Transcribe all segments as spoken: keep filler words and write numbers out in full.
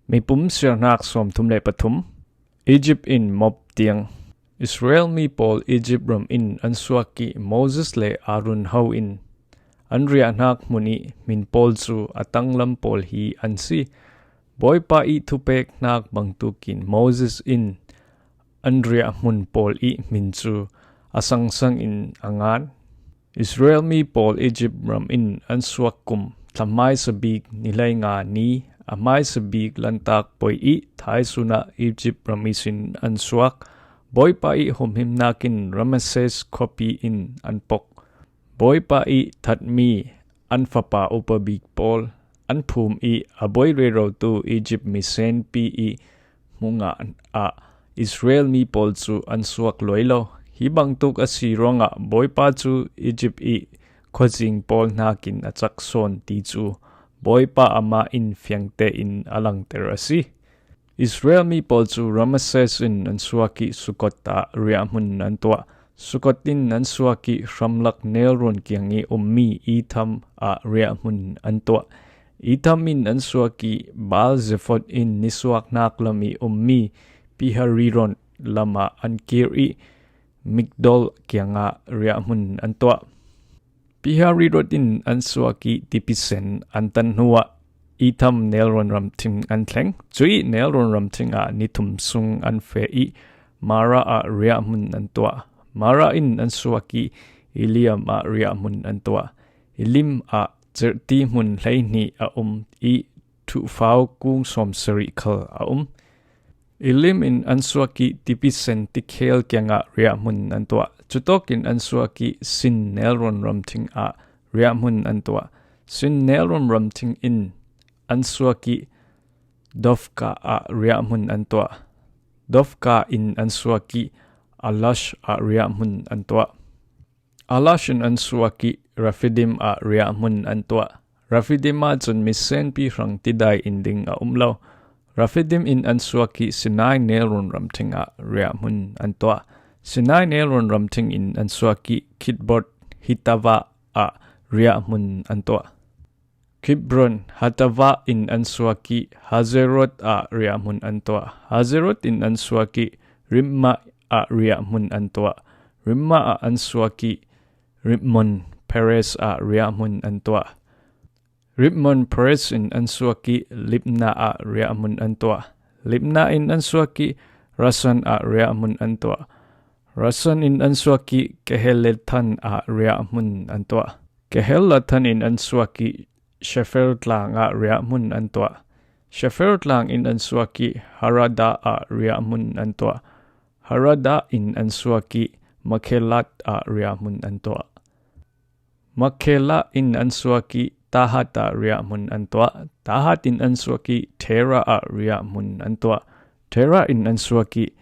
Mipum siarnak sawmthum le pathum. Egypt in Moab tiang. Israel mi pawl Egypt ram in an suak ih Moses le Aaron ho in an riahnak hmun ih hmin pawl cu a tanglam pawl hi an si. Bawipa ih thupeknak bangtukin Moses in an riahhmun pawl ih hmin cu a sangsang in a ngan. Israel mi pawl Egypt ram in an suak kum, thlahmaisa bik ni hleinga ni, a hmaisa bik lantak poi ih thaisun ah Egypt ram ihsin an suak. Bawipa ih humhimnak in Rameses khuapi in an pok. Bawipa ih thatmi an fapa upa bik pawl an phum ih a buai rerotu Egypt misenpi ih hmungah ah Israel mi pawl cu an suak luai lo. Hi bangtuk a si ruangah Bawipa cu Egypt ih khuazing pawl hnakin a cak sawn ti cu Bawipa amah in fiang tein a langter a si. Israel mi pawl cu Rameses in an suak ih Sukot ah riahhmun an tuah. Sukot in an suak ih hramlak nelrawn kiang ih ummi Etham ah riahhmun an tuah. Etham in an suak ih Baal Zephon in nisuaknak lam ih ummi Pi-hahiroth lamah an kir ih Migdol kiangah riahhmun an tuah. Pi-hahiroth in an suak ih tipisen an tan hnuah Etham nelrawn ramthing an thleng. Cuih nelrawn ramthing ah ni thum sung an feh ih Marah ah riahhmun an tuah. Marah in an suak ih Elim ah riahhmun an tuah. Elim ah cerhti hmun hleihnih a um ih thuhfau kung sawmsarih khal a um. Elim in an suak ih tipisen tikhel kiangah riahhmun an tuah. Cutawk in an suak ih Sin nelrawn ramthing ah riahhmun an tuah. Sin nelrawn ramthing in an suak ih Dofka ah riahhmun an tuah. Dofka in an suak ih Alash ah riahhmun an tuah. Alash in an suak ih Rephidim ah riahhmun an tuah. Rephidim ah cun misenpi hrang tidai in ding a um lo. Rephidim in an suak ih Sinai nelrawn ramthing ah riahhmun an tuah. Sinai nelrawn ramthing in an suak ih Kibroth Hattaavah ah riahhmun an tuah. Kibroth Hattaavah in an suak ih Hazeroth ah riahhmun an tuah. Hazeroth in an suak ih Ribmah ah riahhmun an tuah. Ribmah ah an suak ih Rimmon Peres ah riahhmun an tuah. Rimmon Peres in an suak ih Libnah ah riahhmun an tuah. Libnah in an suak ih Rasan ah riahhmun an tuah. Rasan in an suak ih Kehelathan ah riahhmun an tuah. Kehelathan in an suak ih Sheffer tlang ah riahhmun an tuah. Sheffer tlang in an suak ih Haradah ah riahhmun an tuah. Haradah in an suak ih Makhelah ah riahhmun an tuah. Makhelah in an suak ih Tahath ah riahhmun an tuah. Tahath in an suak ih Terah ah riahhmun an tuah. Terah in an suak ih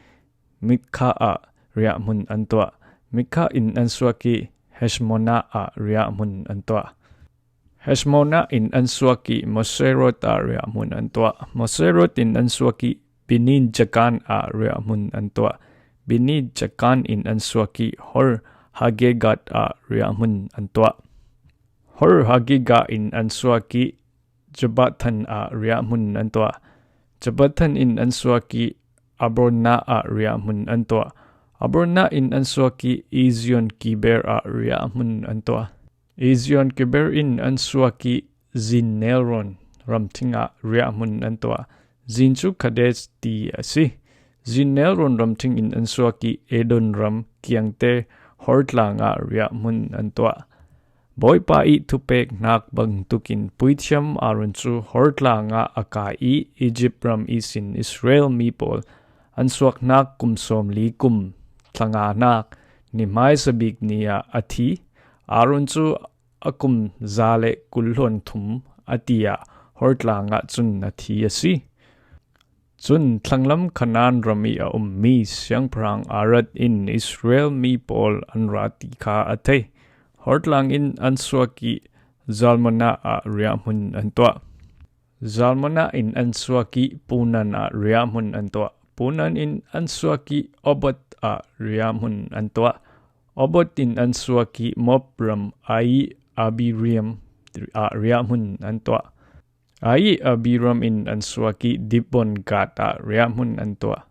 Mikah ah riahhmun an tuah. Mikah in an suak ih Heshmonah ah riahhmun an tuah. Heshmonah in an suak ih Moseroth ah riahhmun an tuah. Moseroth in an suak ih Beni Jaakan ah riahhmun an tuah. Beni Jaakan in an suak ih Hor Haggidgad ah riahhmun an tuah. Hor Haggidgad in an suak ih Jokbathan ah riahhmun an tuah. Jokbathan in an suak ih Abronah ah riahhmun an tuah. Abronah in an suak ih Ezion Geber ah riahhmun an tuah. Ezion Geber in an suak ih Zin nelrawn ramthing ah riahhmun an tuah. Zin cu Kadesh ti a si. Zin nelrawn ramthing in an suak ih Edom ram kiangte Hor tlang ah riahhmun an tuah. Bawipa ih thupeknak bangtukin puithiam Aaron cu Hor tlang ah a kai ih Egypt ram ihsin Israel mi pawl an suaknak kum sawmli kum thlanganak ni hmaisa bik ni ah a thi. Aaron cu a kum za le kul hluan thum a ti ah Hor tlang ah cun a thi a si. Cun thlanglam Kanaan ram ih a ummi siangpahrang Arad in Israel mi pawl an ra ti kha a thei. Hor tlang in an suak ih Zalmunna ah riahhmun an tuah. Zalmunna in an suak ih Punon ah riahhmun an tuah. Punon in an suak ih Obot ah riahhmun an tuah. Obot in an suak ih Moab ram Ai Abarim ah riahhmun an tuah. Ai Abiram in an suak ih Dibon Gad ah riahhmun an tuah.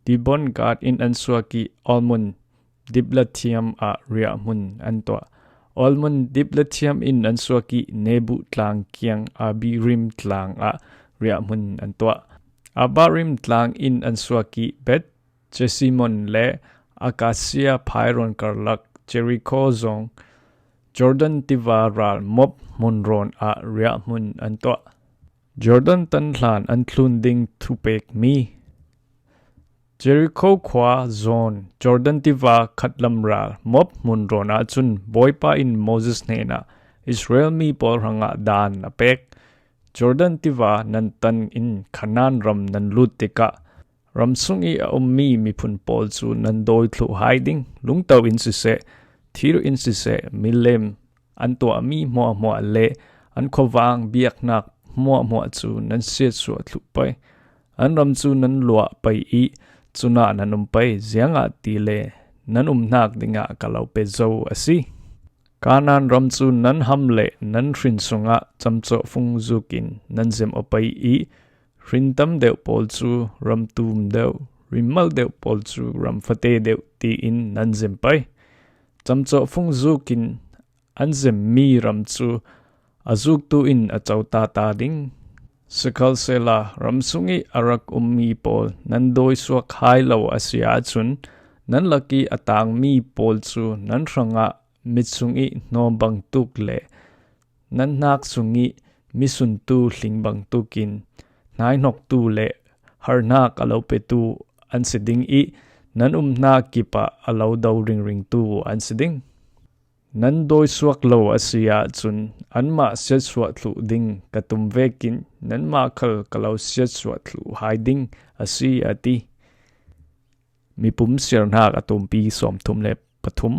Dibon Gad in an suak ih Almon Diblathiam ah riahhmun an tuah. Almon Diblathiam in an suak ih Nebu tlang kiang Abarim tlang ah riahhmun an tuah. Abarim tlang in an suak ih Beth Jesimon le Akasia phairon karlak Jericho zong Jordan tiva ral Moab hmunrawn ah riahhmun an tuah. Jordan tanhlan an thlun ding thupek mi. Jericho khua zawn Jordan tiva khatlam ral Moab hmunrawn ah cun Bawipa in Moses hnenah Israel mi pawl hrangah dan a pek. Jordan tiva nan tan in Kanaan ram nan lut tikah ram sung ih a ummi miphun pawl cu nan dawi thluh hai ding. Lungto in siseh, thir in siseh, milem an tuahmi hmuahhmuah le an khuavang biaknak hmuahhmuah cu nan siatsuah thluh pei. An ram cu nan luah pei ih cunah nan um pei, ziangahtile nan umnak dingah ka lo pe zo a si. Kanaan ram cu nan ham le nan hrin sungah camcawhfung zukin nan zem aw pei ih hrin tam deuh pawl cu ram tum deuh, hrin mal deuh pawl cu ram fate deuh tiin nan zem pei. Camcawhfung zukin an zemmi ram cu a zuktu in a cota ta ding. Sikhalsehla ram sung ih a rak ummi pawl nan dawi suak hai lo a si ahcun nan lak ih a tangmi pawl cu nan hrangah mit sung ih hnawm bangtuk le nan hnak sung ih misuntu hling bangtukin hnaihnoktu le harnak a lo petu an si ding ih nan umnak kipah a lo do ringringtu an si ding. Nan dawi suak lo a si ahcun anmah siatsuah thluh ding ka tum vekin nanmah khal ka lo siatsuah thluh hai ding a si, a ti. Mipum siarnak a tumpi sawmthum le pathum.